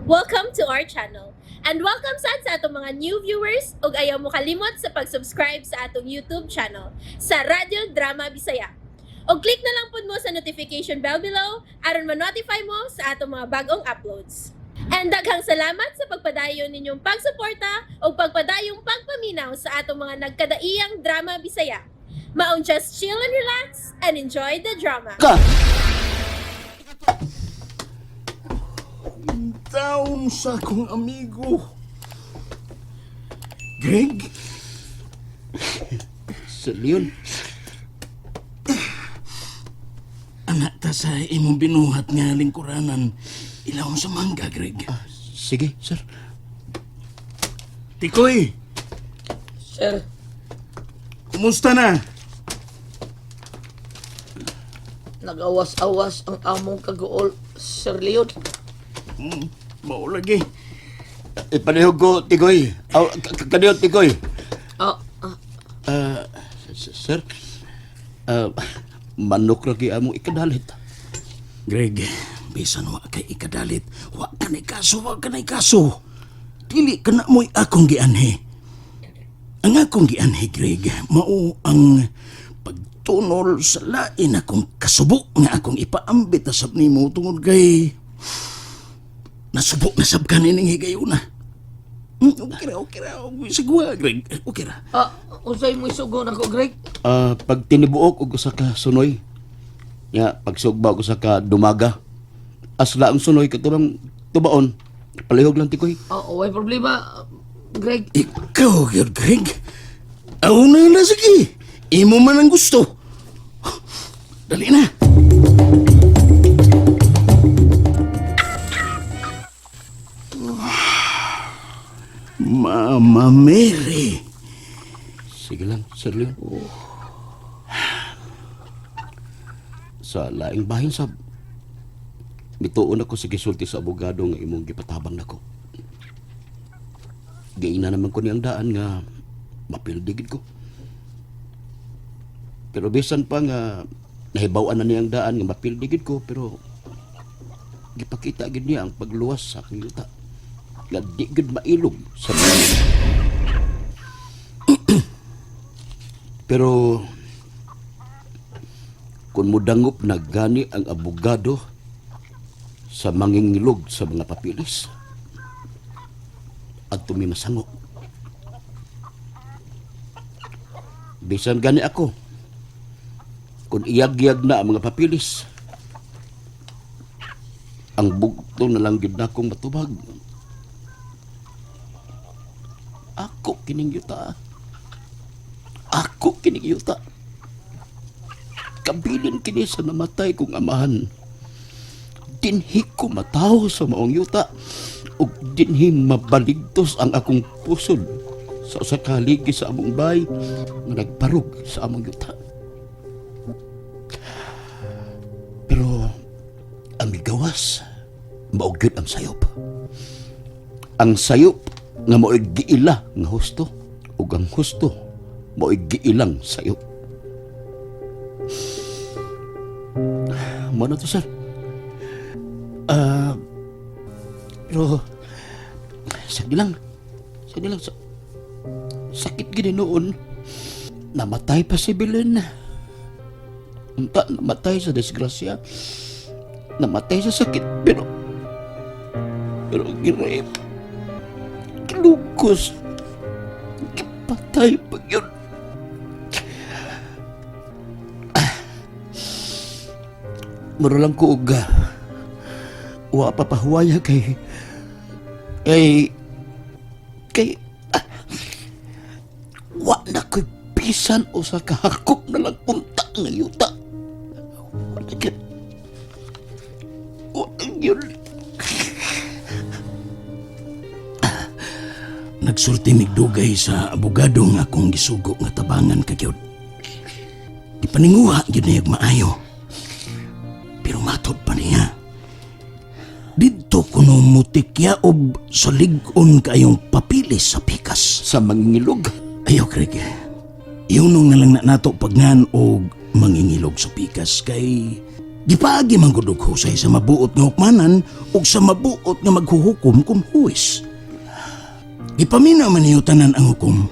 Welcome to our channel. And welcome sad sa atong mga new viewers ug ayaw mo kalimot sa pag-subscribe sa atong YouTube channel sa Radyo Drama Bisaya. Og click na lang pud mo sa notification bell below aron ma-notify mo sa atong mga bagong uploads. And daghang salamat sa pagpadayon ninyong pagsuporta ug pagpadayong pagpaminaw sa atong mga nagkadaiyang drama Bisaya. Maong just chill and relax and enjoy the drama. Ka! Taon sa akong amigo. Greg, Sir Leon, anak ta sa imong binuhat nga lingkuranan, ilawom sa mangga, Greg. Sige, sir. Tikoy, Sir, kumusta na? nagawas-awas ang among kaguol, Sir Leon. Mao lagi. Ipanihog ko, Tigoy. Aw, kaniyo, Tigoy. Ah, ah, Ah, sir, ah, manok lagi among ikadalit. Greg, bisan wa kay ikadalit, wa kanay kaso, wa kanay kaso. Dili ka na mo'y akong gianhi. Ang akong gianhi, Greg, mao ang pagtunol sa lain akong kasubo nga akong ipaambit na sab nimo tungod kay nasubo na sab kanining higayuna. Okay ra, okay ra. Sigwa, Greg. Okay ra. Ah, unsay mo isugo nako, Greg? Ah, pag tinibuok og usa ka sunoy, nga pagsugba og usa ka dumaga. Asla ang sunoy katubang tubaon. Palihog lang, Tigoy. Ah, way problema, Greg. Ikaw, gyud, Greg. Aw na na, sige. Imo man ang gusto. Dali na. Mama Mary. Sige lang, Sir Leon. Sa laing bahin sab, mituon ako sa gisulti sa abogado nga imong gipatabang nako. Giingnan naman ko niyang daan nga mapildi gid ko. Pero bisan pa nga nahibaw-an na niyang daan nga mapildi gid ko, pero gipakita gid niya ang pagluwas sa akong yuta nga di gid mailog sa mga. Pero kung mudangop na gani ang abogado sa mangingilog sa mga papilis at tumimasango. Bisan gani ako, kung iyag-iyag na ang mga papilis, ang bugto na lang gyud nakong matubag. Ako kining yuta. Ako kining yuta. Kabilin kini sa namatay kong amahan. Dinhi ko matawo sa maong yuta ug dinhi mabaligtos ang akong pusod sa usa ka haligi sa among bay nga nagbarog sa among yuta. Pero ang migawas, mao gyud ang sayop. Ang sayop nga mao'y giila nga husto ug ang husto mao'y giilang sayop. Mao na to, sir. Ah, pero sige lang. Sige lang. Sakit gini noon. Namatay pa si Belen. Unta, namatay sa disgrasya. Namatay sa sakit. Pero girep. Gilugos. Gipatay pa yun. Mura lang ko og wa pa pahuwaya kay wa na ko'y bisan o sa kahakop na lang unta nga yuta. Wa na gyud. Wa na gyud. Nagsulti migdugay sa abogado nga akong gisugo nga tabangan kagyod. Gipaninguha gyud niya og maayo. Pero matod pa niya. Didto kuno mutikyaob sa lig-on kayong papilis sa pikas. Sa mangingilog. Ayaw, Craig. Iyunong na lang na nato pagnan og mangingilog sa pikas kay Gipaagi man gud og husay sa mabuot nga hukmanan ug sa mabuot nga maghuhukom kung huwes. Gipaminaw man niyo tanan ang hukom.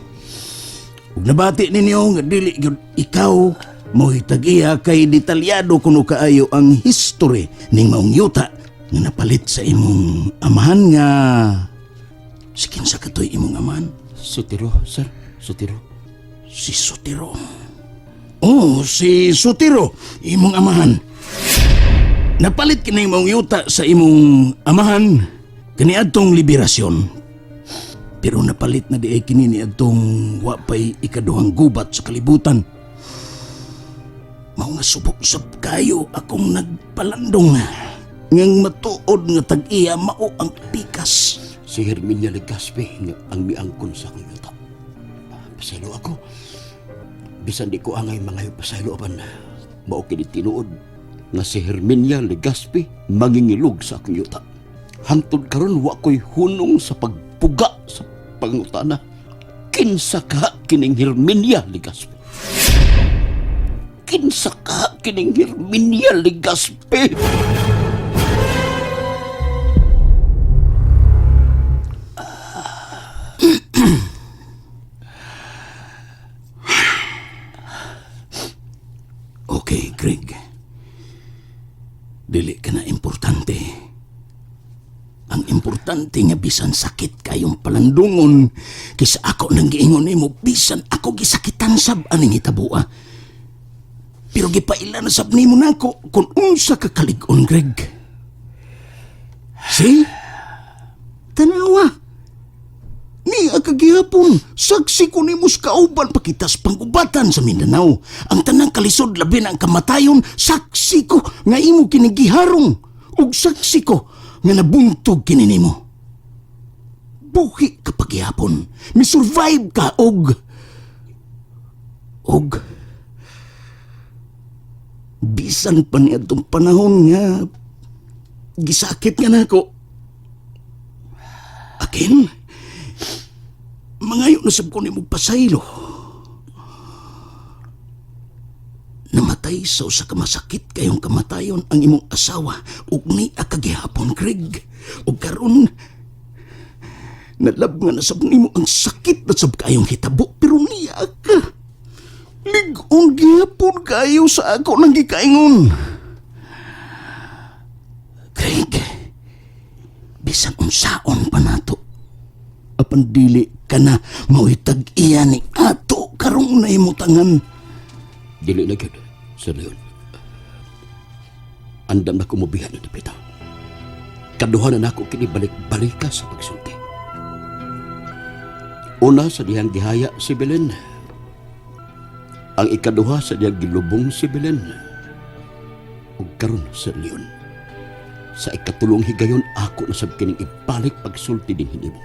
Ug nabati ninyo nga dili gyud ikaw mo'y tag-iya kay detalyado kuno kaayo ang history ning maong yuta nga napalit sa imong amahan nga si kinsa katoy imong amahan? Sutiro, sir. Sutiro. Si Sutiro. Oh, si Sutiro, imong amahan. Napalit kini imong yuta sa imong amahan kaniadtong liberasyon. Pero napalit na diay kini niadtong wa pay ikaduhang gubat sa kalibutan. Mao nga subok sab kayo akong nagpalandong ngang matuod nga tag-iya mao ang pikas. Si Herminia Legaspi nga ang miangkon sa akong yuta. Pasaylo ako. Bisan di ko angay mga pasaylo apan mao kini tinuod nga si Herminia Legaspi mangingilog sa akong yuta. Hangtod karon wa ko'y hunong sa pagpuga sa pangutana. Kinsa ka kining Herminia Legaspi? Kinsa ka kining Herminia Legaspi? Okay, Greg. Dili ka na importante. Ang importante nga bisan sakit kayong palandungon kaysa ako nang giingon nimo bisan ako gisakitan sab aning hitaboa. Pero gipaila na sab nimo nako kung unsa ka kalig-on, Greg. See? Tanawa. Niya kagihapon, saksi ko nimo sa kauban pakitas pangubatan sa Mindanao. Ang tanang kalisod labi na ang kamatayon, saksi ko nga imo kinigiharong ug saksi ko nga nabuntog kini nimo. Buhi ka paghihapon, mi-survive ka og og bisan pa niadtong panahon nga gisakit nga nako. Akin, mangayo na sab ko nimo pasaylo. Namatay sa usa ka masakit kayong kamatayon ang imong asawa ug ni kagihapon, Greg. Ug karon nalab nga na sab nimo ang sakit na sab kayong hitabo pero niya ka. Lig-on gihapon kayo sa ako nang gikaingon. Greg, bisan unsaon pa nato apan dili ka na mao'y tag-iya ni ato karong naimutangan. Dili na gyud, Sir Leon. Andam na kumubihan na dapita. Kaduha na nako kini balik-balika sa pagsulti. Una sa dihang gihaya si Belen. Ang ikaduha sa dihang gilubong si Belen. Ug karon, Sir Leon, sa ikatulong higayon ako na sab kining ibalik pagsulti din hinimo.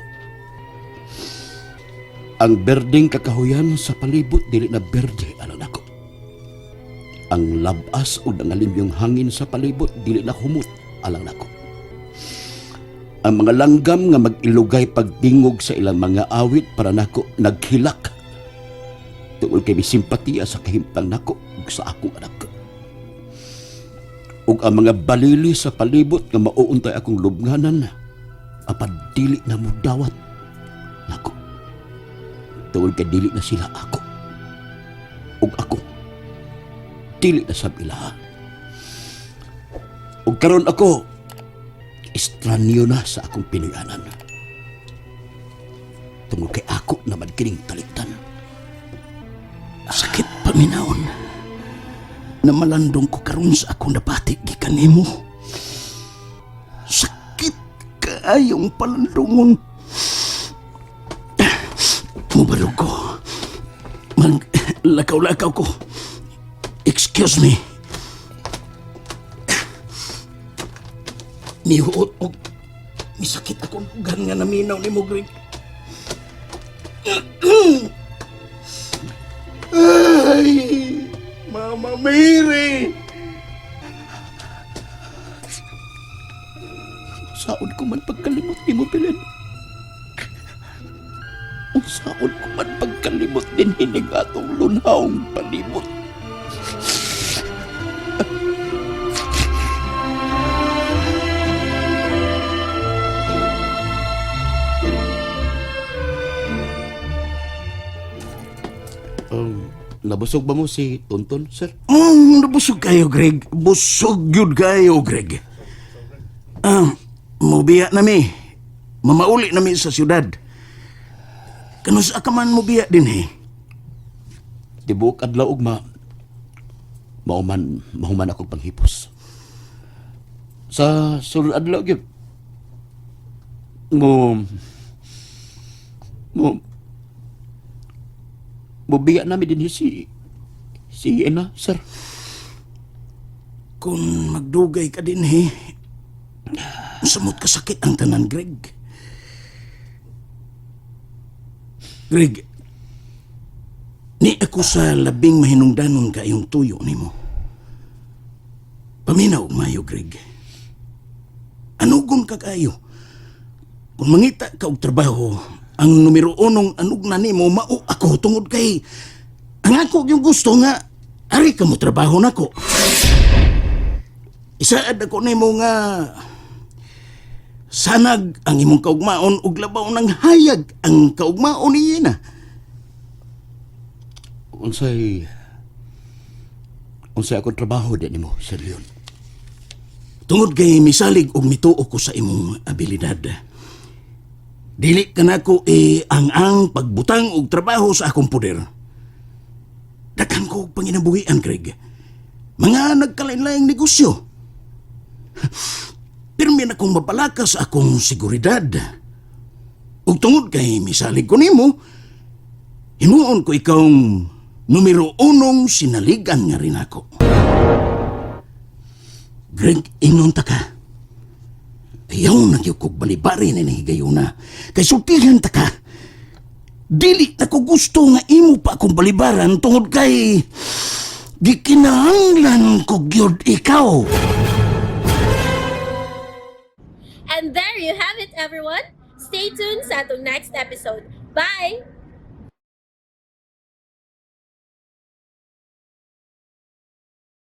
Ang berdeng kakahuyan sa palibot dili na berde alang nako. Ang labas o nangalimyong hangin sa palibot dili na humot alang nako. Ang mga langgam nga mag-ilugay pagtingog sa ilang mga awit para nako naghilak. Tungod kay simpatiya sa kahimtang nako ug sa akong anak. Ug ang mga balili sa palibot nga mauuntay akong lubnganan apan dili na mo dawat nako. Tungod kay dili na sila ako. Ug ako dili na sab ilaha. Ug karon ako estranyo na sa akong Pinoyanan. Tungod kay ako naman kining talikdan. Sakit paminawon. Namalandong ko karon sa akong nabati gikan nimo. Sakit kaayong palandungon. Mubalog ko. Mag lakaw-lakaw ko. Excuse me. Mihuot og misakit akong ugan nga naminaw ni mo, Greg. Ay, Mama Mary! Saon ko man pagkalimot nimo, Belen. Unsaon ko man pagkalimot din hining atong lunhawng palibot. Nabusog ba mo si Tonton, sir? Nabusog kayo, Greg. Busog yun kayo, Greg. Ah, mubiya na mi. Mamauli na mi sa syudad. Kanus ka man mubiya din eh. Tibuok adlaw ugma. Mauman, mahuman akong panghipos. Sa sulod adlaw gyud. Mo mo Mubiya nami din si si Ena, sir. Kung magdugay ka din eh, samot ka sakit ang tanan, Greg. Greg, ni ako sa labing mahinungdanon kayong tuyo nimo. Paminaw mayo, Greg. Anugon ka kayo? Kung mangita ka og trabaho, ang numero unong anugna nimo mao ako tungod kay ang ako yung gusto nga ari ka mo trabaho nako. Isaad ako nimo nga sanag ang imong kaugmaon ug labaw ng hayag ang kaugmaon niya na. Unsay unsay akong trabaho din nimo, Sir Leon. Tungod kay misalig og mituo ko sa imong abilidad. Dili ka nako eh, ang pagbutang og trabaho sa akong poder. Daghan ko og panginabuhian, Greg. Mga nagkalain-laing negosyo. Pirmi na kong mapalaka sa akong seguridad. Ug tungod kay misalig ko nimo, himuon ko ikawng numero unong sinaligan nga rin ako. Greg, ingon ta ka. Ayaw na gyud kog balibari ni higayuna. Kay sultihan ta ka. Dili na ko gusto nga imo pa akong balibaran tungod kay gikinahanglan ko gyud ikaw. And there you have it, everyone. Stay tuned sa atong next episode. Bye!